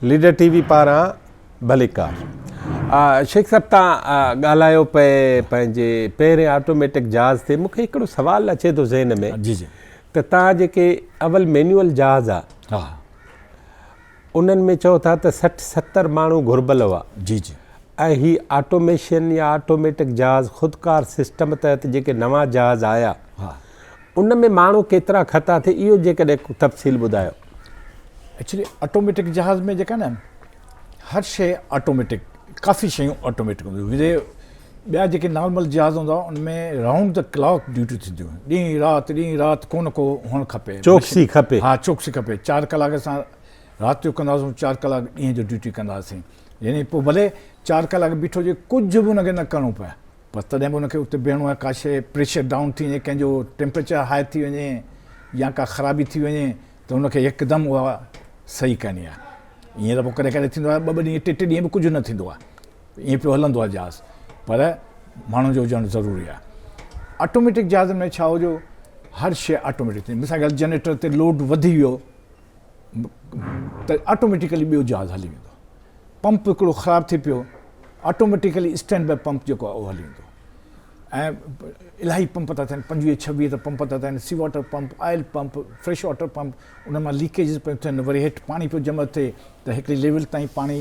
Leader ٽي V پاران ڀليڪار. شيخ صاحب تان ڳالهايو پئي پنهنجي پهرين آٽوميٽڪ جهاز تي مونکي هڪڙو سوال اچي ٿو ذهن ۾ جي جي ته تان جيڪي اول مينوئل جهاز آ ها انهن ۾ چئو ٿا ته 60 70 ماڻهو گهربل هئا جي جي ۽ هي آٽوميشن يا آٽوميٽڪ جهاز خودڪار سسٽم تحت جيڪي نوان جهاز آيا ها ان ۾ ماڻهو ڪيترا خطا ٿي اهو جيڪڏهن تفصيل ٻڌايو. ايڪچولي آٽوميٽڪ جهاز ۾ جيڪا نه هر شي آٽوميٽڪ ڪافي شيون آٽوميٽڪ هونديون وندي ٻيا جيڪي نارمل جهاز هوندا ان ۾ رائونڊ the clock ڊيوٽيون ٿينديون ڏينهن رات ڏينهن رات ڪو نه ڪو هئڻ کپي چوڪسي کپي ها چوڪسي کپي 4 ڪلاڪ اسان رات جو ڪنداسون 4 ڪلاڪ ڏينهن جو ڊيوٽي ڪنداسين يعني پوء ڀلي 4 ڪلاڪ بيٺو هجي ڪجهه به ان کي نه ڪرڻو پئي پر تڏهن به ان کي اتي بيهڻو آهي، ڪا شيء پريشر ڊائون ٿي وڃي، ڪنهن جو ٽيمپريچر هاء ٿي وڃي يا ڪا خرابي ٿي وڃي ته ان کي يڪدم اها صحيح ڪرڻي آهي. ائين ته پوء ڪڏهن ڪڏهن ٿيندو آهي ٻه ٻه ڏينهن ٽي ٽي ڏينهن به ڪجهه نه ٿيندو آهي، ائين پيو هلندو آهي جهاز، پر ماڻهن جو هجڻ ضروري آهي. آٽوميٽڪ جهازن ۾ ڇا هو جو هر شيء آٽوميٽڪ ٿي، مثال ڳالهه جنريٽر تي لوڊ وڌي ويو ته آٽوميٽيڪلي ٻيو جهاز هلي ويندو. پمپ هڪڙو خراب ٿي پيو آٽوميٽيڪلي اسٽينڊ باء پمپ جيڪو آهي اهو هلي ويندو ۽ الاهي پمپ ٿا ٿين 25 26 ته پمپ ٿا ٿين sea water pump oil pump fresh water pump ان مان ليڪيجز پيون ٿين وري هيٺ پاڻي پيو جمع ٿئي ته هڪڙي ليول تائين پاڻي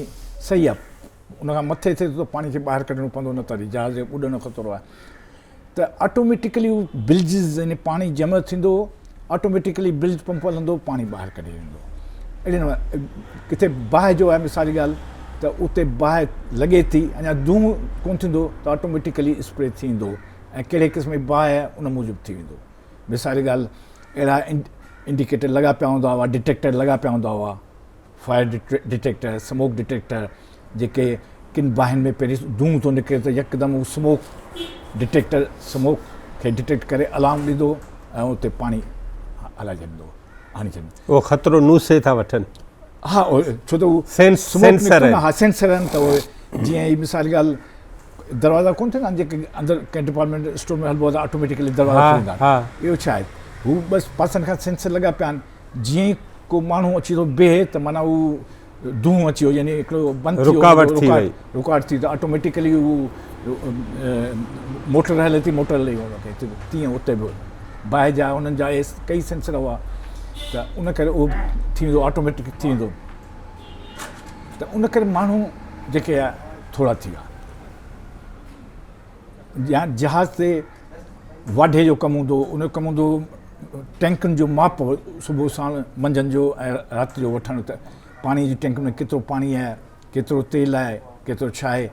صحيح آهي ان کان مٿي ٿئي ٿو ته پاڻي کي ٻاهر ڪڍڻو پوندو نه ته وري جهاز جو ٻڏڻ جو خطرو آهي ته آٽوميٽيڪلي هو بلجز يعني پاڻي جمع ٿيندو آٽوميٽيڪلي بلج پمپ هلندو پاڻي ٻاهر ڪڍي ويندو اهڙي نموني ڪٿي باهه جو آهي مثال جي ڳالهه ته اتي باهه لڳي ٿي اڃا دونهون ڪونه ٿيندو ته آٽوميٽيڪلي اسپري ٿيندو ۽ ڪهڙي قسم جي باهه آهي ان موجب ٿي ويندو مثال جي ڳالهه اهڙا انڊيڪيٽر لڳا پيا هوندا هئا ڊٽيڪٽر لڳا پيا هوندا هئا فائر ڊٽيڪٽر، سموڪ ڊٽيڪٽر، جيڪي ڪن باهين ۾ پهرين دونهون ٿو نڪري ته يڪدم هو سموڪ ڊٽيڪٽر سموڪ کي ڊٽيڪٽ ڪري الارم ڏيندو ۽ اتي پاڻي هلائي ڇڏيندو هڻي ڇڏيندو. اهو خطرو نوسي ٿا وٺن. ها ڇو ته هو سينسر آهن. ها سينسر آهن ته اهي جيئن هي مثال جي ڳالهه دروازا ڪونه ٿيندا آهن جيڪي اندر ڪنهن ڊپارٽمينٽ اسٽور ۾ هلبو آهي ته آٽوميٽيڪلي دروازا کلندا آهن اهو ڇا آهي هو بس پاسن کان سينسر لڳا پيا آهن جيئن ئي ڪو ماڻهو اچي ٿو بيهي ته معنيٰ هو دونهون اچي ويو يعني هڪڙو بند ٿي ويو رڪاوٽ ٿي وئي رڪاوٽ ٿي ته آٽوميٽيڪلي هو موٽر هلي ٿي موٽر هلي وئي تيئن اتي به باهه جا انهن جا ڪئي سينسر هئا ته ان ڪري اهو ٿي ويندو آٽوميٽڪ ٿي ويندو ته ان ڪري ماڻهو جيڪي ٿورا ٿي ويا يا جهاز تي واڍي جو ڪم هوندو هو، ان جو ڪم هوندو هو ٽينڪن جو ماپ صبح ساڻ منجهند جو ۽ رات جو وٺڻ ته پاڻي جي ٽينڪ ۾ ڪيترو پاڻي آهي، ڪيترو تيل آهي، ڪيترو ڇا آهي،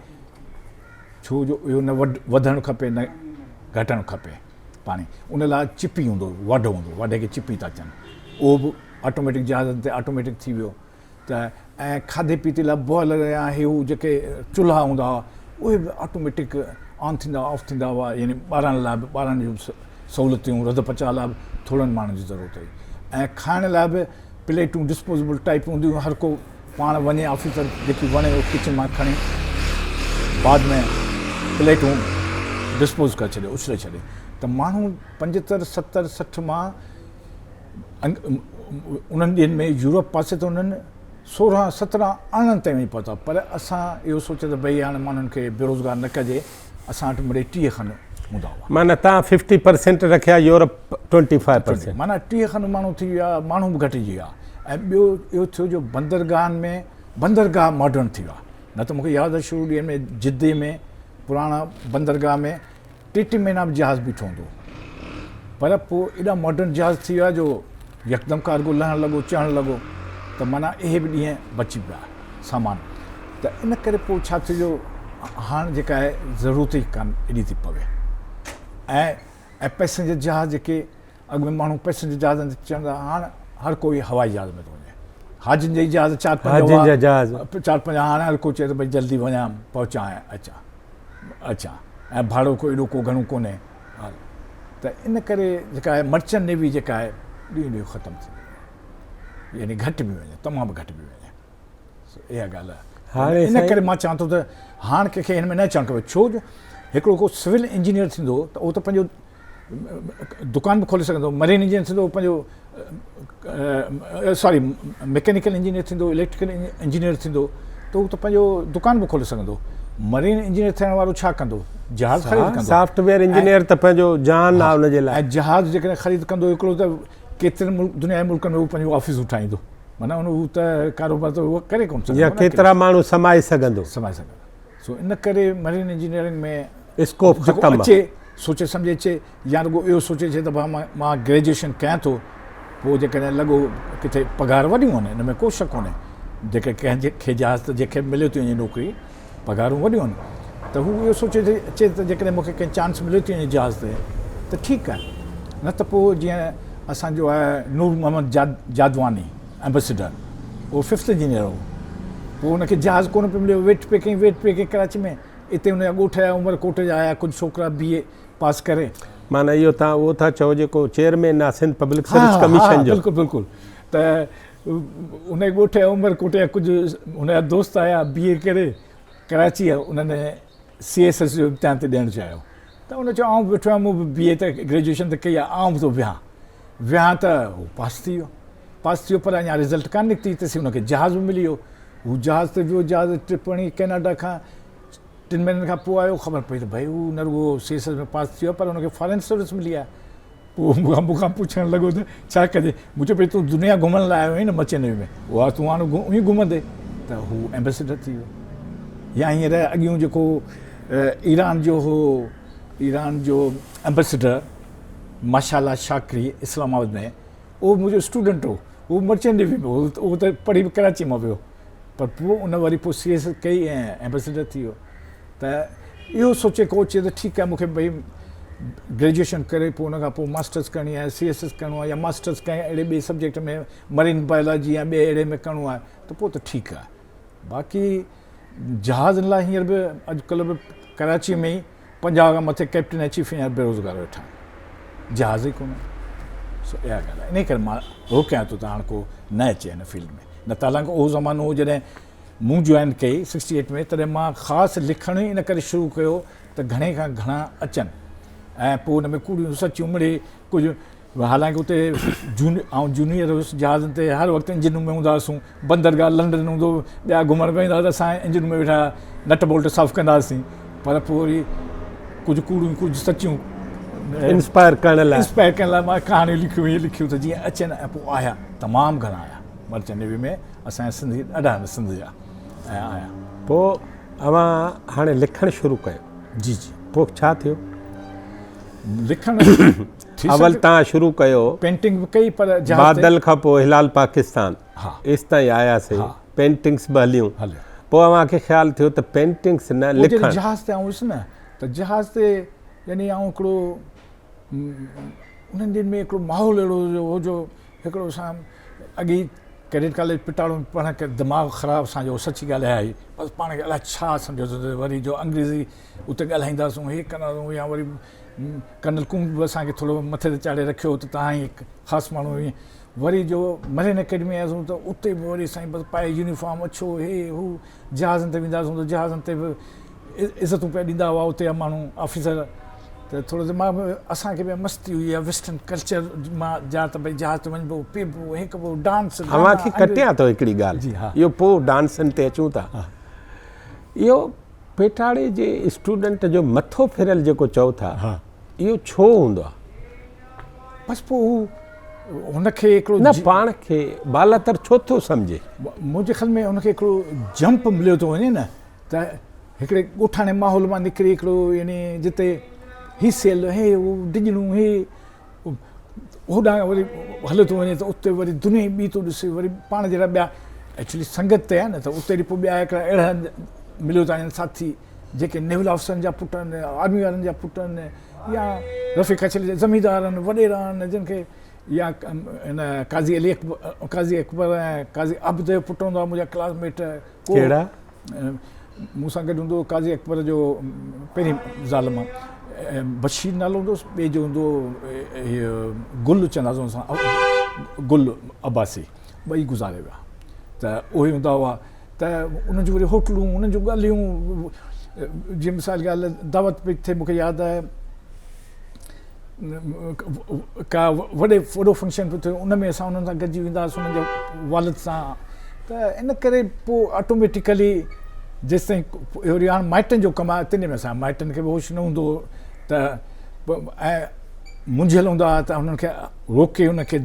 ڇو جو اهو نه وڌڻ کپي نه گهٽڻ کپي پاڻي، ان لاء چپي هوندو هو، واڍو هوندو هو، واڍي کي چپي ٿا چون، اهو به آٽوميٽڪ جهازن تي آٽوميٽڪ ٿي ويو. ته ۽ کاڌي پيتي لاء بوائلر يا هي هو جيڪي چولها هوندا هئا اهي به آٽوميٽڪ آن ٿيندا آف ٿيندا هئا يعني ٻارڻ لاء به ٻارڻ جون سهولتيون رڌ پچاء لاء به ٿورن ماڻهن جي ضرورت هئي ۽ کائڻ لاء به پليٽون ڊسپوزبل ٽائپ هونديون هيون هر ڪو پاڻ وڃي آفيسر جيڪي وڻي اهو ڪچن مان کڻي بعد ۾ پليٽون ڊسپوز ڪري ڇڏي اڇلي ڇڏي ته ماڻهو 75 70 60 مان انهن ڏينهن ۾ يورپ پاسي ته انهن 16 17 آڻن تائين وڃي پهتا پر اسان اهو سوچيو ته ڀئي هاڻي ماڻهن کي بيروزگار نه ڪجي اسان وٽ مڙئي 30 کن هوندا هئا. معنيٰ تان 50 پرسينٽ رکيا يورپ 25 پرسينٽ. معنيٰ 30 کن ماڻهو ٿي ويا ماڻهو به گهٽجي ويا ۽ ٻيو اهو ٿيو جو بندرگاهن ۾ بندرگاهه ماڊرن ٿي ويا نه ته مونکي ياد آهي شروع ڏينهن ۾ جدي ۾ پراڻا بندرگاهه ۾ ٽي ٽي مهينا به جهاز بيٺو هوندو هو پر پوء ايڏا ماڊرن جهاز ٿي ويا جو يڪدم ڪارگو لهڻ لڳو چڙهڻ لڳو ته معنيٰ اهي به ڏينهن بچي پيا سامان ته ان ڪري پوء ڇا ٿيو جو هاڻ جيڪا آهي ضرورت ئي ڪانه ايڏي ٿي پوي ۽ ۽ پئسنجر جهاز جيڪي اڳ ۾ ماڻهو پئسنجر جهازن تي چڙهندا هاڻ هر ڪوئي هوائي جهاز ۾ ٿو وڃي حاجين جا جهاز چار پنج حاجين جا جهاز چار پنج هاڻ هر ڪو چئي ٿو ڀئي جلدي وڃان پهچان ۽ اچان اچان ۽ ڀاڙو ڪو ايڏو ڪو گهڻو ڪونهي ته ان ڪري جيڪا آهي مرچنٽ نيوي جيڪا آهي ڏينهون ڏينهن ختم ٿي وڃي يعني گهٽ به وڃي تمام گهٽ به وڃي اها ڳالهه آهي ان ڪري مان چوان ٿو ته هاڻ ڪنهن کي هن ۾ نه اچڻ کپي ڇو جو هڪڙو ڪو سول انجنيئر ٿيندو ته اهو ته پنهنجو دڪان به کولي سگهندو مرين انجنيئر ٿيندو پنهنجو ساري مڪينيڪل انجنيئر ٿيندو اليڪٽريڪل انجنيئر ٿيندو ته هو ته پنهنجو دڪان به کولي سگهندو مرين انجنيئر ٿيڻ وارو ڇا ڪندو جهاز خريد ڪندو سافٽ ويئر انجنيئر ته پنهنجو جان آ ان جي لاء ۽ جهاز جيڪڏهن خريد ڪندو هڪڙو ته ڪيترن ملڪ دنيا جي ملڪن ۾ هو پنهنجو آفيسون ٺاهيندو معنيٰ ان هو ته ڪاروبار ته هو ڪري ڪونه سگهندو يا ڪيترا ماڻهو سمائي سگهندو سمائي سگهندو سو ان ڪري مرين انجنيئرنگ ۾ اسڪوپ ختم اچي سوچي سمجهي اچي يا رڳو اهو سوچي اچي ته ڀاء مان گريجوئيشن ڪيان ٿو پوء جيڪڏهن لڳو ڪٿي پگهار وڏيون آهن ان ۾ ڪو شڪ ڪونهي جيڪي ڪنهن کي جهاز ته جنهن کي به مليو ٿي وڃي نوڪري پگهارون وڏيون آهن ته هو اهو سوچي اچي ته جيڪڏهن مونکي ڪنهن چانس مليو ٿي وڃي جهاز تي ته ٺيڪ آهي نه ته پوء جيئن اسانجو آهي نور محمد جادواني ايمبسيڊر اهو ففٿ انجنيئر هو پوء هن کي جهاز ڪونه پيو مليو ويٽ پئي ڪئي ويٽ پئي ڪئي ڪراچي ۾ اتي هن جا ڳوٺ جا عمر ڪوٽ جا آيا ڪجهه ڇوڪرا بي اي پاس ڪري. معنيٰ اهو توهان اهو ٿا چئو جيڪو چيئرمين آهي سنڌ پبلڪ سروس ڪميشن جو. بلڪل بلڪل ته ان جي ڳوٺ جا عمر ڪوٽ جا ڪجهه هن جا دوست آيا بي اي ڪري ڪراچي انهن سي ايس ايس جو امتحان تي ڏيڻ چاهيو ته ان چيو آئون به ويٺو آهيان مون به بي اي ته گريجوئيشن ته ڪئي آهي آئون به ٿو ويهان ويهان ته هو پاس ٿي ويو پاس ٿي ويو پر اڃا رزلٽ ڪانه نڪتي تيسين هن کي جهاز به ملي ويو هو جهاز تي ويو جهاز تي ٽرپ هڻي ڪيناڊا کان ٽن مهينن کان پوء آيو خبر پئي ته ڀئي هو نه رڳو سي ايس ايس ۾ پاس ٿي ويو پر هن کي فارين سروس ملي آهي پوء مون کان پڇڻ لڳو ته ڇا ڪجي مون چيو ڀئي تون دنيا گهمڻ لاء آيو آهين نه مچين ۾ اها تون هاڻي ائين گهمندي ته هو ايمبيسيڊر ٿي ويو يا هينئر اڳيون جيڪو ايران جو هو ايران جو ايمبيسيڊر ماشاء الله شاڪري اسلام آباد ۾ اهو منهنجو اسٽوڊنٽ هو هو مرچنٽ نيوي ۾ هو اهو ته پڙهي به ڪراچي مان ويو پر پوء ان وري پوء سي ايس ڪئي ۽ ايمبيسيڊر ٿي ويو ته اهو سوچي ڪو چي ته ٺيڪ آهي مونکي ڀئي گريجوئيشن ڪري پوء ان کان پوء ماسٽرس ڪرڻي آهي سي ايس ايس ڪرڻو آهي يا ماسٽرس ڪنهن اهڙي ٻئي سبجيڪٽ ۾ مرين بايولاجي يا ٻئي اهڙي ۾ ڪرڻو آهي ته پوء ته ٺيڪ آهي باقي جهازن لاء هينئر به اڄڪلهه به ڪراچي ۾ ئي 50 کان مٿي ڪئپٽن ۽ چيف هينئر بيروزگار ويٺا آهن جهاز ئي ڪونهي سو اها ڳالهه آهي انهي ڪري مان روڪيان ٿو ته هاڻ ڪو نه اچي هن فيلڊ ۾ نه ته حالانڪه اهو زمانو هو جڏهن مون جوائن ڪئي سڪسٽي ايٽ ۾ تڏهن مان خاص لکڻ ئي ان ڪري شروع ڪيو ته گهڻي کان گهڻا اچن ۽ پوء ان ۾ ڪوڙيون سچيون مڙئي ڪجهه حالانڪه اتي آئون جونيئر هيس جهازن تي هر وقت انجنون ۾ هوندا هئاسون بندرگاهه لنڊن هوندو هو ٻيا گهمڻ ويندا هئا ته اسان انجن ۾ ويٺا نٽ بولٽ صاف ڪندا هئاسين پر پوء وري ڪجهه ڪوڙيون ڪجهه سچيون انسپائر ڪرڻ لاء انسپائر ڪرڻ لاء مان ڪهاڻيون لکيون هي لکيون ته جيئن اچن ۽ پوء آيا تمام گهڻا آيا مرچنٽ نيوي ۾ اسان جا سنڌي ڏاڍا آهن سنڌ جا ۽ آيا. پوء اوهان هاڻي لکڻ شروع ڪيو. جي جي. پوء ڇا ٿيو؟ لکڻ اول تان شروع ڪيو. پينٽنگ به ڪئي پر جهاز تي. بادل کان پوء هلال پاڪستان ايستائين آياسي پينٽنگس به هليون پوء اوهان کي خيال ٿيو ته پينٽنگس نه لکڻ. جڏهن جهاز تي آئون هيس نه ته جهاز تي يعني آئون هڪڙو انهن ڏينهن ۾ هڪڙو ماحول اهڙو هو جو هڪڙو اسان اڳي ئي ڪيڊٽ ڪاليج پٽاڙو ۾ پڙهڻ ڪري دماغ خراب اسان جو سچي ڳالهه آهي بس پاڻ کي الائي ڇا سمجهيو وري جو انگريزي اتي ڳالهائينداسون هي ڪنداسون يا وري ڪرنل ڪونگ به اسان کي ٿورو مٿي تي چاڙهي رکيو هو ته توهان ئي هڪ خاص ماڻهو آهيو. وري جو مرين اڪيڊمي آياسون ته اتي به وري سائين بس پائي يونيفارم اڇو هي هو جهازن تي وينداسون ته جهازن تي به عزتون پيا ڏيندا هئا اتي جا ماڻهو آفيسر ته ٿورو دماغ ۾ اسان کي به مستي هئي يا ويسٽرن ڪلچر مان جا ته ڀئي جهاز تي وڃبو پيبو هي ڪبو ڊانس اوهان کي ڪٽيان ٿو هڪڙي ڳالهه جي ها اهو پوء ڊانسن تي اچون ٿا اهو پيٽاڙي جي اسٽوڊنٽ جو مٿو ڦريل جيڪو چئو ٿا اهو ڇو هوندو آهي؟ بس پوء هو هن کي هڪڙو نه پاڻ کي بالاتر ڇو ٿو سمجهي؟ منهنجي خيال ۾ هن کي هڪڙو جمپ مليو ٿو وڃي نه ته هڪڙي ڳوٺاڻي ماحول مان نڪري هڪڙو يعني جتي هي سيل هي هو ڊڄڻو هي هوڏانهن وري هليو ٿو وڃي ته اتي وري دنيا ئي ٻي ٿو ڏسي وري پاڻ جهڙا ٻيا ايڪچولي سنگت تي آهي نه ته اتي وري پوء ٻيا هڪڙا اهڙا مليو ٿا وڃن ساٿي جيڪي نيول آفيسرن جا پٽ آهن آرمي وارن جا پٽ آهن يا رفيق ڪچهري جا زميندار آهن وڏيرا آهن جن کي يا هن قاضي علي اڪبر قاضي اڪبر ۽ قاضي عبد جو پٽ هوندو آهي منهنجا ڪلاس ميٽ ڪهڙا مون سان گڏ هوندو هو قاضي اڪبر جو پهرين زال مان بشير نالو هوندو هوس ٻئي جو هوندو هو گل چوندا هئاسون اسان گل عباسي ٻئي گذاري ويا ته اهي هوندا هئا ته انهن جون وري هوٽلون انهن جون ڳالهيون جيئن مثال ڳالهه دعوت پئي ٿئي مونکي ياد آهي ڪا وڏي وڏو فنڪشن پيو ٿئي ان ۾ اسان انهن سان گڏجي ويندا هئاسون انهن جي والد سان ته ان ڪري پوء آٽوميٽيڪلي جيستائين وري هاڻ مائٽن جو ڪم آهي تنهن ۾ اسان مائٽن کي به هوش نه هوندو هو ته ۽ منجهيل هوندا هئا ته انهن کي روڪي ان کي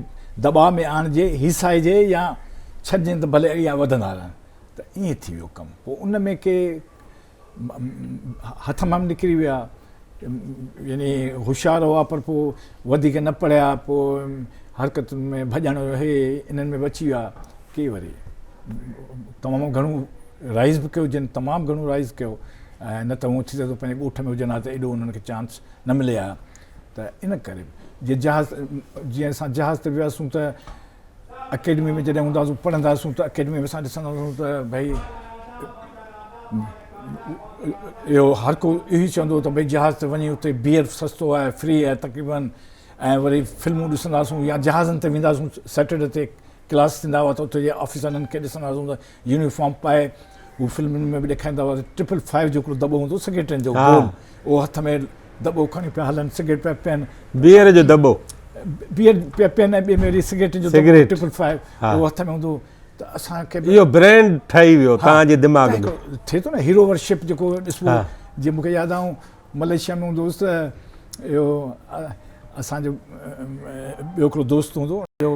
دٻاء ۾ آڻجي هيسائجي يا ڇڏجين ته ڀلي اڳيان وڌندا رهن ته ائين ٿي ويو ڪم پوء ان ۾ ڪي هٿ مان به نڪري ويا يعني هوشيار هئا پر پوء وڌيڪ نه پڙهيا پوء حرڪتن ۾ ڀڄڻ هي انهن ۾ به اچي ويا ڪي وري تمام گهڻو رائز به ڪيو جن تمام گهڻو رائز ڪيو ۽ نه ته هو ٿي سگهي ٿو پنهنجي ڳوٺ ۾ هجن ها ته ايڏو انهن کي چانس نه ملي ها ته ان ڪري جي جهاز جيئن اسان جهاز تي وياسون ته اڪيڊمي ۾ جڏهن هوندا هئاسون پڙهندا هئاسون ته اڪيڊمي ۾ اسان ڏسندا هئاسون ته ڀئي اهو هر ڪو اهو ئي چوندو هو ته ڀئي جهاز تي وڃي اتي بيئر سستو آهي فري آهي تقريبن ۽ وري فلمون ڏسندا هئاسون يا جهازن تي ويندا هئاسون سيٽرڊي تي ڪلاس ٿيندا هئا ته اتي جي آفيسرن کي ڏسندا هئاسون ته يونيفارم پائي هو فلمن ۾ به ڏيکاريندا هئا ٽرپل فائيو جو هڪڙو دٻو هوندو هو سگريٽن جو گول اهو هٿ ۾ دٻو کڻي پيا هلن سگريٽ پيا پين بيئر جو دٻو بيئر پيا پين ۽ ٻئي ۾ وري سگريٽ جو دٻو ٽرپل فائيو اهو هٿ ۾ هوندو ته اسان کي اهو برانڊ ٺهي ويو توهان جي دماغ ۾ ٿئي ٿو نه هيرو ورشپ جيڪو ڏسبو جي مونکي ياد آئون ملائيشيا ۾ هوندو هوس ته اهو اسان جو ٻيو هڪڙو دوست هوندو هو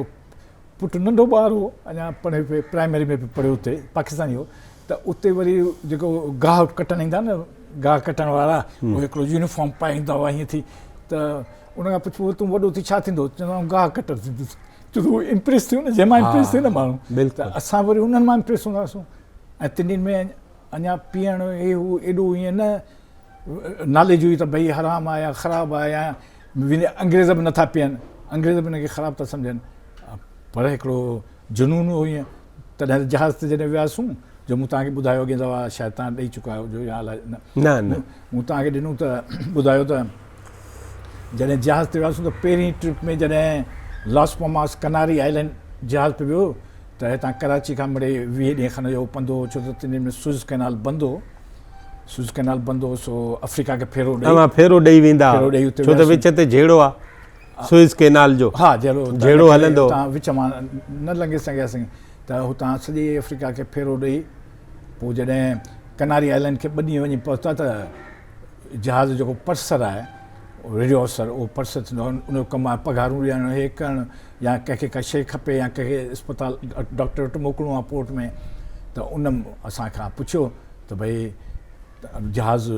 پٽ ننڍو ٻار هو اڃا پڙهي پئي پرائمري ۾ پئي پڙهيو اتي پاڪستاني هو ته اتي وري جيڪو گاهه ڪٽڻ ايندا نه گاهه ڪٽڻ وارا اهي هڪڙو يونيفارم پائي ايندا هئا ائين ٿي ته ان کان پڇبو تون وڏو ٿي ڇا ٿيندو چوندو آئون گاهه ڪٽر ٿيندس ڇو ته هو امپريس ٿيو نه جنهن مان امپريس ٿئي نه ماڻهو ته اسان وري انهن مان امپريس هوندا هئاسون ۽ تن ڏينهن ۾ اڃا پيئڻ هي هو ايڏو ائين نه ناليج هئي ته ڀئي حرام آهي يا خراب آهي يا ويندي انگريز به نٿا پيئن انگريز به ان کي خراب ٿا سمجهن پر هڪڙو جنون هو ائين تڏهن ته جهاز تي جڏهن وياسون جو مون توهان کي ٻڌايو اڳين دفعا شايد توهان ڏئي چڪا آهيو جو يا الائي نه نه نه مون توهان کي ڏنو ته ٻڌايو ته جڏهن جهاز تي وياسون ته پهرين ٽرپ ۾ جڏهن لاس پوماس ڪناري آئلينڊ جهاز پي ويو ته هتان ڪراچي کان مڙئي 20 ڏينهن کن جو پنڌ هو ڇو ته تن ڏينهن ۾ سوئز ڪئنال بند هو سوئز ڪئنال بند هو سو آفريڪا کي ڦيرو ڏئي اوهان ڦيرو ڏئي ويندا ڦيرو ڏئي اتي ڇو ته وچ تي جهيڙو آ سوئز ڪئنال جو ها جهيڙو جهيڙو هلندو هتان وچ مان نه لنگهي سگهياسين ته هتان سڄي آفريڪا کي ڦيرو ڏئي پوء جڏهن ڪناري آئلينڊ کي ٻه ڏينهن وڃي پهتا ته جهاز جو جيڪو پرسر آهي ريڊيو آفيسر اهو پرسر ٿيندو آهي ان جو ڪم آهي پگهارون ڏيڻ هي ڪرڻ يا ڪنهن کي ڪا شيء کپي يا ڪنهن کي اسپتال ڊاڪٽر وٽ موڪلڻو آهي پورٽ ۾ ته ان اسان کان پڇيو ته ڀئي جهاز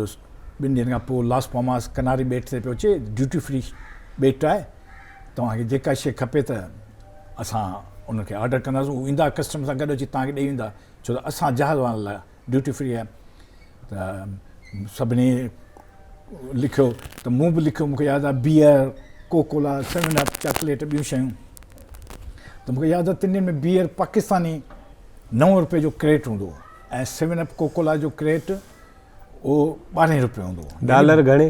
ٻن ڏينهن کان پوء لاس پاماس ڪناري ٻيٽ تي پيو اچي ڊيوٽي فري ٻيٽ آهي توهان کي جيڪا شيء کپي ته اسان ان کي آرڊر ڪنداسون هو ايندا ڪسٽم سان گڏ اچي توهان کي ڏئي ويندا ڇو ته اسان جهاز وارن لاء ڊيوٽي فري آهي ته سڀني لکيو ته مون به لکيو مونکي ياد آهي beer Coca Cola seven up chocolate ٻيون شيون ته مونکي ياد آهي تن ڏينهن ۾ بيئر پاڪستاني نو روپئي جو ڪريٽ هوندو هو ۽ سيون اپ ڪوڪولا جو ڪريٽ اهو ٻارهين روپئي هوندو هو. ڊالر گهڻي؟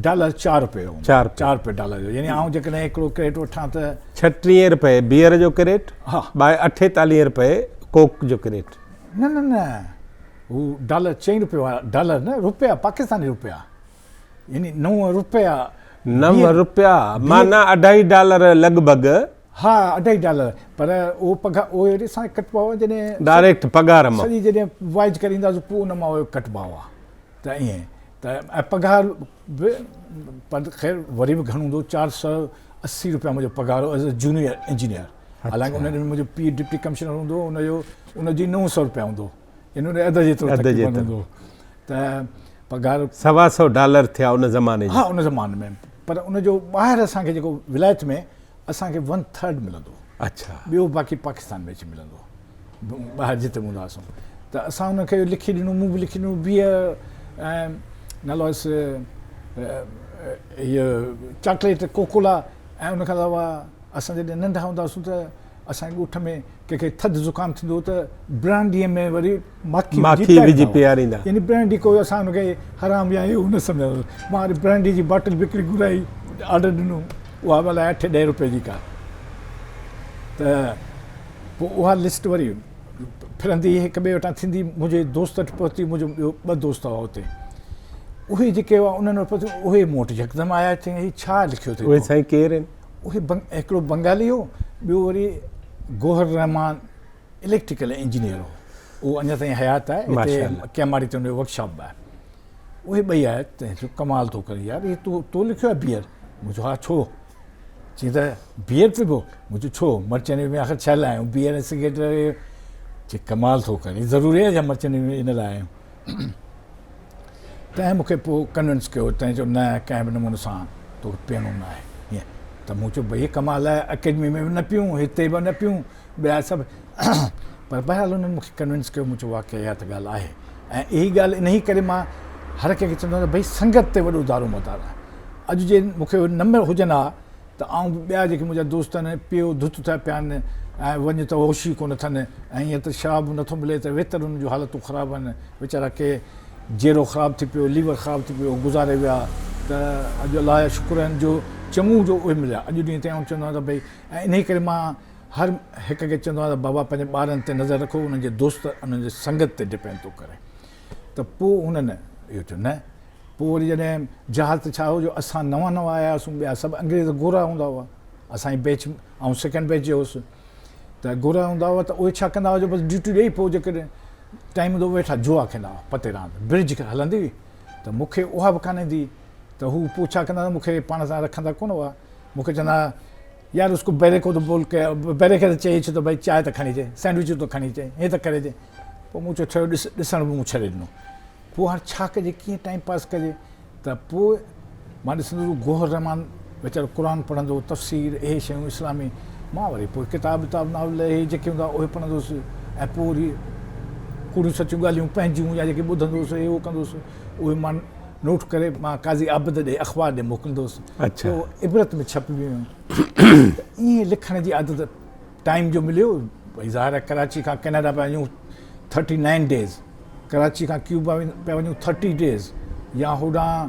ڊالر چار روپئي هوندو. چار روپئي. چار روپئي ڊالر جو يعني آئون جيڪڏهن هڪڙو ڪريٽ وٺان ته. ڇٽيهين روپئي بيئر جو ڪريٽ. ها. اٺيتاليهين روپئي ڪوڪ جو ڪريٽ. نه نه نه هو ڊالر چئين روپئي وارا ڊالر نه روپيا پاڪستاني روپيا يعني نو روپيا. نو روپيا معنيٰ اڍائي ڊالر لڳ ڀڳ. ها اڍائي ڊالر پر اهو پگهار اهو اهڙي سان ڪٽبا هئا جڏهن ڊائريڪٽ پگهار مان سڄي جڏهن وائج ڪري ايندا هئاسون پوء ان مان اهو ڪٽبا هئا ته ائين ته ۽ پگهار به پر خير وري به گهڻو هوندو 480 روپيا منهنجو پگهار هو ايز اي جونيئر انجنيئر حالانڪه ان ڏينهن منهنجو پيء ڊپٽي ڪمشنر هوندو هو ان جو ان جي 900 روپيا هوندو يعني ان اڌ جيترو تقريبن هوندو هو ته پگهار سوا سو ڊالر ٿيا ان زماني جا ها ان زماني ۾ پر ان جو ٻاهر اسان کي جيڪو ولايت ۾ اسان کي ون ٿرڊ ملندو هو. اڇا. ٻيو باقي پاڪستان ۾ اچي ملندو هو. ٻاهر جتي به هوندا هئاسون ته اسان ان کي لکي ڏنو مون به لکي ڏنو بيئر ۽ نالو هيس هيء چاڪليٽ ڪوڪولا ۽ ان کان علاوه اسان جڏهن ننڍا هوندا هئاسون ته اسان جي ڳوٺ ۾ ڪنهن کي ٿڌ زڪام ٿيندو هو ته برانڊيء ۾ وري ماکي وجهي پياريندا. يعني برانڊي ڪو اسان ان کي حرام يا اهو نه سمجهندا هئاسون. مان وري برانڊي جي باٽل به هڪڙي گهرائي آرڊر ڏنو اها به الائي اٺين ڏهين روپئي جي ڪا ته پوء اها لسٽ وري ڦرندي هڪ ٻئي وٽان ٿيندي منهنجي دوست وٽ پهتي منهنجو ٻيو ٻه دوست هئا اتي. اهي جيڪي هئا انهن وٽ پهتيون، اهي مون وٽ يڪدم آيا، چيائين هي ڇا لکيو اٿئي؟ اهي سائين ڪير آهن؟ اهي هڪڙو بنگالي هو، ٻيو وري گوهر رحمان اليڪٽريڪل انجنيئر هو، اهو اڃا تائين حيات آهي، هتي ڪيماڙي تي ان جو ورڪشاپ به آهي. اهي ٻئي آيا، تنهن چيو ڪمال ٿو ڪرين يار، هي تو لکيو آهي بيئر؟ مون چيو ها ڇو؟ چيائين ته بيئر پيبو؟ مون چيو ڇو؟ مرچنٽ نيوي ۾ آخر ڇا لاء آيا آهيون، بيئر ۽ سگريٽ؟ چي ڪمال ٿو ڪرين، ضروري آهي ڇا مرچنٽ نيوي ۾ ان لاء آيا آهيون؟ تنهن مون کي پوء ڪنوينس ڪيو، تنهن چيو نه ڪنهن به نموني سان توکي پيئڻو نه آهي. ائين ته مون چيو ڀئي ڪمال آهي، اڪيڊمي ۾ به نه پيئون، هتي به نه پيئون، ٻيا سڀ پر بهرحال انهن مون کي ڪنوينس ڪيو، مون چيو واقعي اها ته ڳالهه آهي ۽ اهي ڳالهه انهي ڪري مان هر ڪنهن کي چوندو آهيان ته ڀئي سنگت تي وڏو دارو مدار آهي. اڄ جي مون کي نه هجن ها ته آئون به ٻيا جيڪي منهنجا دوست آهن پيو ڌت ٿيا پيا آهن ۽ وڃ ته هوش ئي ڪونه اٿن ۽ ائين ته شراب نٿو ملي ته ويتر انهن جون حالتون خراب آهن ويچارا ڪي جيرو خراب ٿي پيو ليور خراب ٿي پيو گذاري ويا ته اڄ الله جا شڪر آهن جو چڱو جو اهي مليا اڄ ڏينهن تائين آئون چوندو آهيان ته ڀئي ۽ انهي ڪري مان هر هڪ کي چوندو آهيان ته بابا پنهنجي ٻارن تي نظر رکو انهن جي دوست انهن جي سنگت تي ڊپينڊ ٿو ڪري ته پوء انهن اهو چيو نه پوء وري جڏهن جهاز ته ڇا هو جو اسان نوان نوان آيا هئاسون ٻيا سڀ انگريز گورا هوندا هئا اسان جي بيچ آئون سيڪنڊ بيچ جو هوس ته گورا هوندا هئا ته اهي ڇا ڪندا هئا جو بس ڊيوٽي ڏيئي پوء جيڪڏهن ٽائيم هوندو ويٺا جوا کيڏندا هئا پتي راند برج هلندي هئي ته مون کي اها به ڪانه ايندي ته هو پوء ڇا ڪندا هئا مون کي پاڻ سان رکندا ڪونه هئا مون کي چوندا هئا يار اس کو بيري کو تو بول ڪي بيري کي ته چئي اچ ته ڀائي چانهه ته کڻي اچي سينڊوچ ته کڻي اچي هي ته ڪري اچي پوء مون چيو ٺهيو ڏس ڏسڻ به مون ڇڏي ڏنو پوء هاڻ ڇا ڪجي ڪيئن ٽائيم پاس ڪجي ته پوء مان ڏسندو هوس گوهر رحمان ويچارو قرآن پڙهندو هو تفسير اهي شيون اسلامي مان وري پوء ڪتاب وتاب ناول اهي جيڪي هوندا اهي پڙهندو هوس ۽ پوء وري ڪوڙيون سچيون ڳالهيون پنهنجيون يا جيڪي ٻڌندو هوس اهي اهو ڪندو هوس اهي مان نوٽ ڪري مان قاضي عابد ڏي اخبار ڏي موڪليندو هوس پوء عبرت ۾ ڇپبيون هيون ته ائين لکڻ جي عادت ٽائيم جو مليو ڀئي ظاهر آهي ڪراچي کان ڪينيڊا پيا وڃون ٿرٽي نائن ڊيز ڪراچي کان ڪيوبا پيا وڃون ٿرٽي ڊيز يا هوڏانهن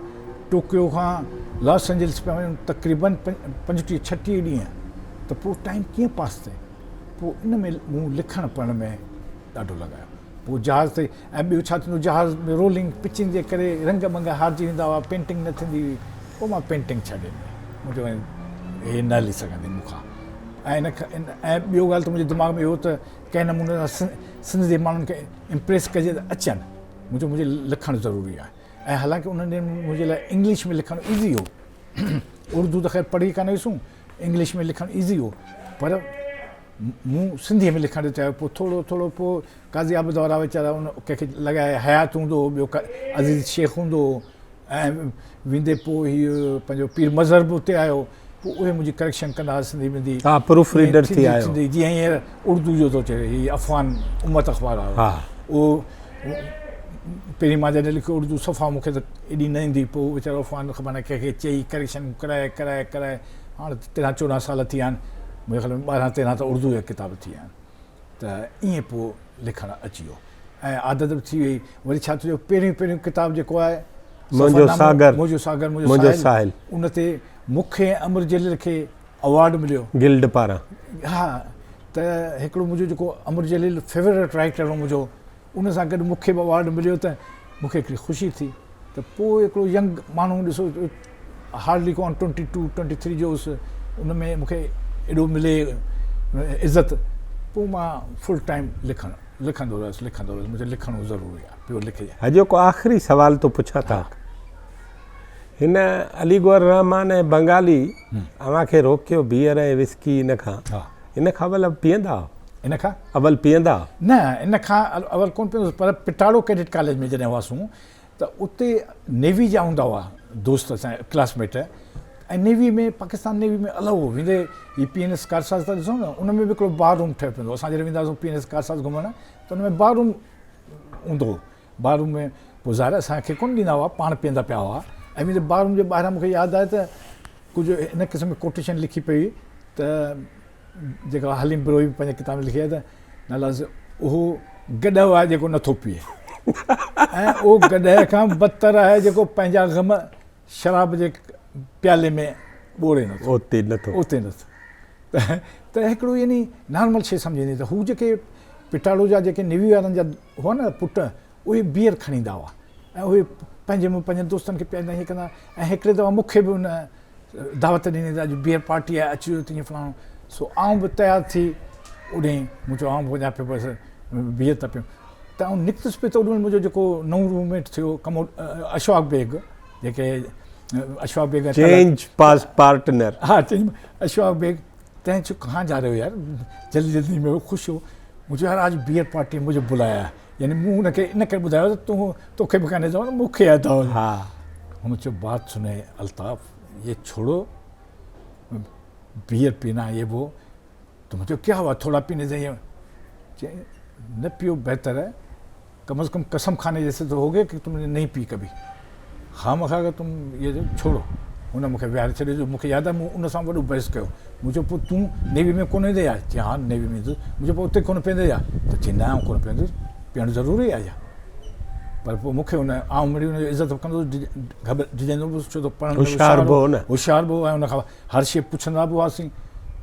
ٽوڪيو کان لاس اينجلس پيا وڃون تقريبن پنجٽيهه ڇٽيهه ڏينهن ته پوء ٽائيم ڪيئن پاس ٿئي پوء ان ۾ مون لکڻ پڙهڻ ۾ ڏاڍو لڳايو پوء جهاز تي ۽ ٻيو ڇا ٿيندو جهاز ۾ رولنگ پچنگ جي ڪري رنگ ٻنگ هارجي ويندا هئا پينٽنگ نه ٿيندي هئي پوء مان پينٽنگ ڇڏي ڏني مون چيو هي نه هلي سگهندي مون کان ۽ ان ۽ ٻيو ڳالهه ته منهنجي دماغ ۾ اهو ته ڪنهن نموني سان سنڌ جي ماڻهن کي امپريس ڪجي ته اچن مون چيو منهنجي لکڻ ضروري آهي ۽ حالانڪه انهن ڏينهن ۾ منهنجي لاء انگلش ۾ لکڻ ايزي هو اردو ته خير پڙهي ڪانه هئيسون انگلش ۾ لکڻ ايزي هو پر مون سنڌيء ۾ لکڻ چاهيو پوء ٿورو ٿورو پوء قاضي عابد وارا ويچارا ان ڪنهن کي لڳائي حيات هوندو هو ٻيو عزيز شيخ هوندو هو ۽ ويندي پوء هي پنهنجو پير مظهر به اتي آيو پوء اهي منهنجي ڪريڪشن ڪندا هئا سنڌي ٻنڌي ها پروف ريڊر ٿي آيو سنڌي جيئن هينئر اردو جو ٿو چئي هي افغان امت اخبار آيو اهو پهرين مان جڏهن لکيو اردو صفا مون کي ته ايڏي نه ايندي پوء ويچارو افغان خبر نه ڪنهن کي چئي ڪريڪشن ڪرائي ڪرائي ڪرائي هاڻ تيرهن چوڏهن سال ٿي ويا آهن منهنجي خيال ۾ ٻارهن تيرهن ته اردو جا ڪتاب ٿي ويا آهن ته ائين پوء لکڻ اچي ويو ۽ عادت به ٿي وئي وري ڇا ٿيو پهريون پهريون ڪتاب جيڪو آهي منهنجو ساگر منهنجو ساگر منهنجو ساحل ان تي مون کي امر جليل کي اوارڊ مليو گلڊ پاران ها ته هڪڙو منهنجو جيڪو امر جليل فيورٽ رائيٽر هو منهنجو ان سان گڏ مون کي به اوارڊ مليو ته مون کي هڪڙي خوشي ٿي ته پوء هڪڙو ينگ ماڻهو ڏسو هارڊلي ڪو ٽوئنٽي ٽو ٽوئنٽي ٿري جو هوس ان ۾ مون کي ايڏو ملي عزت پوء مان فل ٽائيم لکڻ لکندو رهيس لکندو رهيس مون چيو لکڻو ضروري آهي پيو لکجي. اڄوڪو آخري سوال ٿو پڇان توهان کان هن علي گوهر رحمان ۽ بنگالي اوهان کي روڪيو بيئر ۽ وسڪي ان کان ان کان اول پيئندا هئا؟ ان کان اول پيئندا هئا؟ نه ان کان اول ڪونه پيئندو هوس پر پٽاڙو ڪيڊٽ ڪاليج ۾ جڏهن هئاسون ته اتي نيوي جا هوندا هئا دوست اسان جا ڪلاس ميٽ ۽ نيوي ۾ پاڪستان نيوي ۾ الائو هو ويندي هي پي اين ايس ڪارساز ٿا ڏسو نه ان ۾ به هڪڙو بار روم ٺهيو پيو هوندو اسان جڏهن ويندا هئاسون پي اين ايس ڪارساز گهمڻ ته ان ۾ بار روم هوندو هو بار روم ۾ پوء ظاهر اسان کي ڪونه ڏيندا هئا پاڻ پيئندا پيا هئا ۽ ويندي بار روم جي ٻاهران مون کي ياد آهي ته ڪجهه ان قسم جي ڪوٽيشن لکي پئي هئي ته جيڪا حليم بروهي به پنهنجي ڪتاب ۾ لکي آهي ته نالاز اهو گڏهه آهي جيڪو نٿو پيئي ۽ اهو گڏهه کان بدتر آهي جيڪو پنهنجا غم شراب جي پيالي ۾ ٻوڙي نٿو اوتي نٿو اوتي نٿو ته هڪڙو يعني نارمل شي سمجهي ايندي ته هو جيڪي پٽاڙو جا جيڪي نيوي وارن جا هئا نه پٽ اهي بيئر کڻي ايندا هئا ۽ اهي پنهنجي منهن پنهنجن دوستن کي پياريندا ائين ڪندا ۽ هڪڙي دفعا مون کي به ان دعوت ڏني ته اڄ بيئر پارٽي آهي اچجو تيئن فلاڻو سو آئون به تيار ٿي اوڏي مون چيو آئون به وڃان پيو بس بيئر ٿا پيون ته آئون نڪتس پيو ته اوڏي مهل منهنجو جيڪو نئون روم ميٽ ٿيو ڪمو اشفاق بيگ جيڪي اشفاق بيگ چينج پاس پارٽنر ها چينج اشفاق بيگ تنهن چيو ڪهان جا رهي هو يار جلدي جلدي ۾ خوش هو مون چيو يار آج بيئر پارٽي مجهي بلايا يعني مون هن کي ان ڪري ٻڌايو ته تون توکي به ڪانهي چوان مون کي آهي دعوت ها هن چيو بات سني الطاف یہ چھوڑو بيئر پينا یہ وہ تو مون چيو کيا هوا ٿورا پيني سے یہ نه پيو بهتر ہے کم از کم قسم کاني جيسي تو هو گئي ڪي تم ني نهين پي ڪبي خامخواه اگر تم يي جو ڇوڙو هن مون کي ويهاري ڇڏيو جو مون کي ياد آهي مون ان سان وڏو بحث ڪيو مون چيو پوء تون نيوي ۾ ڪونه ايندين يا چي ها نيوي ۾ ايندس مون چيو پوء اتي ڪونه پيئندين يا ته چي نه آئون ڪونه پيئندس پيئڻ ضروري آهي يا پر پوء مون کي هن آئون مڙي هن جو عزت به ڪندو هوس ڊڄندو به هوس ڇو ته پڙهڻ ۾ هوشيار به هو نه هوشيار به هو ۽ ان کان هر شيء پڇندا به هئاسين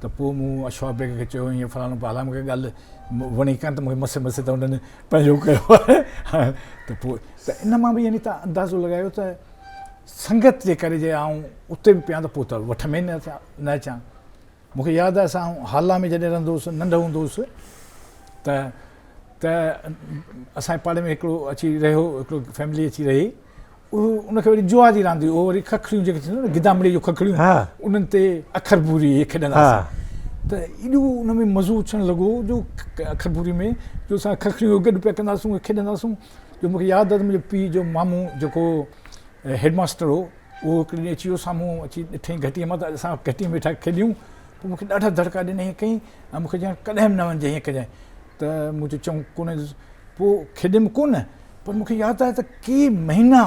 ته پوء مون اشفاق بيگ کي چيو ائين فلاڻو ڀالا مون کي ڳالهه وڻي ڪانه ته مون کي مسي مسي ته هنن پنهنجو ڪيو آهي ته پوء ته ان مان به يعني تان اندازو لڳايو ته سنگت جي ڪري جي آئون اتي به پيان ته پوء ته وٺ ۾ نه اچان مون کي ياد آهي اسان هالا ۾ جڏهن رهندو هوس ننڍو هوندو هوس ته ته اسان جي پاڙي ۾ هڪڙو اچي رهيو هڪڙو فيملي اچي رهي اهو ان کي وري جوا جي راند هئي اهو وري ککڙيون جيڪي ٿينديون نه گدامڙي جون ککڙيون انهن تي اکر ڀوري اهي کيڏندا هئاسين ته ايڏو ان ۾ مزو اچڻ لڳو جو اکر ڀوري ۾ جو اسان ککڙيون گڏ پيا ڪنداسون کيڏنداسون جو مونکي ياد آهي ته منهنجو پيء جو مامو جيڪو هيڊ ماستر هو اهو هڪڙي ڏينهن اچي ويو سامهون اچي ڏٺئي گهٽيء مان ته اسان گهٽيء ۾ ويٺا کيڏيون پوء مونکي ڏاڍا دڙڪا ڏنائين ڪئين ۽ مونکي چيائين ڪڏهن به نه وڃجانء ائين ڪجانء ته مون چيو چڱو ڪونه ايندس پوء کيڏيم ڪونه پر مون کي ياد آهي ته ڪي مهينا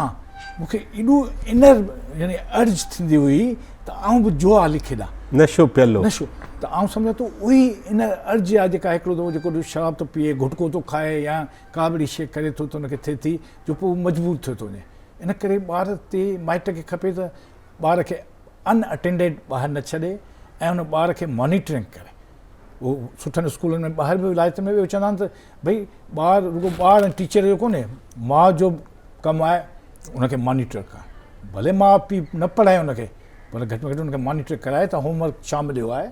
مون کي ايڏو انر يعني ارج ٿيندي هئي ته آئون به جوا هلي کيڏان. نشو پيل هو. نشو ته آئون سمجهان ٿو اهي انر ارج آهي جيڪا هڪڙو دفعو جيڪو شراب ٿو پيئي گهٽڪو ٿو کائي يا ڪا به اهڙي شيء ڪري ٿو ته ان کي ٿئي ٿي جو پوء مجبور ٿيو ٿو وڃي. ان ڪري ٻار تي مائٽ کي کپي ته ٻار کي ان اٽينڊيڊ ٻاهر نه ڇڏي ۽ ان ٻار کي مانيٽرنگ ڪري. اهو سٺن اسڪولن ۾ ٻاهر به ولايت ۾ به چوندا آهن ته ڀئي ٻار رڳو ٻار ۽ ٽيچر جو ڪونهي ماء جو ڪم آهي ان کي مانيٽر ڪرڻ ڀلي ماء پيء نه پڙهائي ان کي پر گهٽ ۾ گهٽ ان کي مانيٽر ڪرائي ته هوم ورڪ ڇا مليو آهي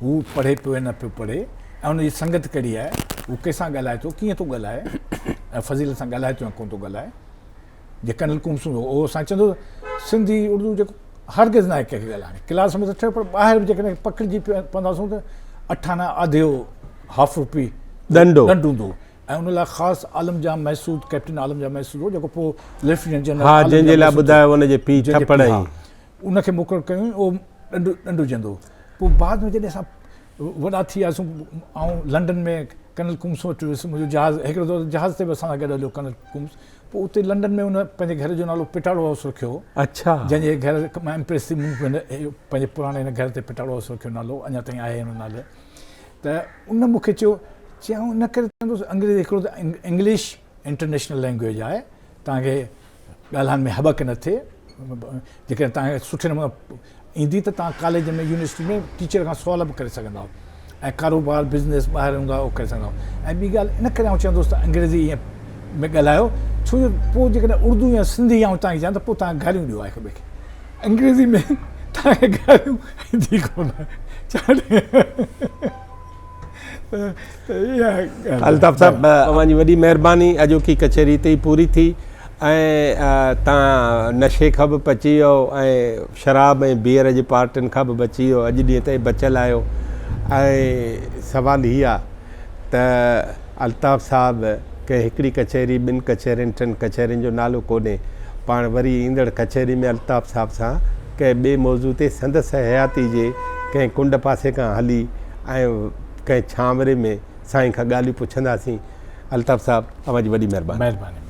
هو پڙهي پيو يا نه پيو پڙهي ۽ ان جي سنگت ڪهڙي آهي هو ڪنهن سان ڳالهائي ٿو ڪيئن ٿو ڳالهائي ۽ فضيلت سان ڳالهائي ٿو يا ڪونه ٿو ڳالهائي جي ڪنل ڪومس هوندو اهو اسان چوندو سنڌي اردو جيڪو هرگز ناهي ڪنهن کي ڳالهائڻي ڪلاس ۾ ته ٺهيو پر ٻاهر به جيڪڏهن پڪڙجي پونداسون ته اٺ آنا آڌيو هاف روپي ڏنڊو ڏنڊ هوندو ۽ ان لاء خاص عالم جان محسود ڪئپٽن عالم جان محسود هو جيڪو پوء ليفٽيننٽ جنرل ها جنهن جي لاء ٻڌايو ان جي پيء ٿپڙ هنئي ان کي مقرر ڪيو اهو ڏنڊ ڏنڊ وجهندو هو پوء بعد ۾ جڏهن اسان وڏا ٿي وياسون آئون لنڊن ۾ ڪرنل ڪومس وٽ ويس منهنجو جهاز هڪڙو دفعو جهاز تي به اسان سان گڏ هليو ڪرنل ڪومس پوء اتي لنڊن ۾ ان پنهنجي گهر جو نالو پٽاڙو هائوس رکيو هو اڇا جنهن جي گهر مان امپريس ٿي مون پنهنجي پراڻي هن گهر تي پٽاڙو هائوس رکيو نالو اڃا تائين آهي ان نالي ته ان مون کي چيو چيائون ان ڪري چوندو انگريزي هڪڙو ته انگلش انٽرنيشنل لينگويج آهي توهان کي ڳالهائڻ ۾ هٻڪ نه ٿئي جيڪڏهن توهان کي سٺي نموني ايندي ته توهان ڪاليج ۾ يونيورسٽي ۾ ٽيچر کان سوال به ڪري سگهندا آهيو ۽ ڪاروبار بزنس ٻاهر هوندا اهو ڪري سگهندا آهيو ۽ ٻي ڳالهه ان ڪري آئون چوندو هوس ته انگريزي ائين ۾ ڳالهايو ڇو جو پوء جيڪڏهن اردو يا سنڌي آئون توهان کي چوان ته پوء توهان گاريون ڏيو هڪ ٻئي کي انگريزي ۾ توهان کي گاريون ايندي ڪونه. الطاف صاحب اوهان جي وڏي مهرباني اڄوڪي ڪچهري هتي ئي پوري ٿي ۽ توهان نشي کان به بچي ويو ۽ شراب ۽ بيئر جي پارٽين کان به بچي ويو اڄ ڏينهن تائين بچيل آهيو ۽ سوال هي آ ته الطاف صاحب ڪنهن هڪڙي ڪچهري ٻن ڪچهرين ٽن ڪچهرين جو نالو ڪونهي پاڻ وري ايندڙ ڪچهري ۾ الطاف صاحب سان ڪنهن ٻئي موضوع تي سندس حياتي جي ڪنهن ڪنڊ پاسي کان هلي ۽ ڪنهن ڇانوري ۾ سائين کان ڳالهيون پڇنداسين. الطاف صاحب اوهان جي وڏي مهرباني. مهرباني.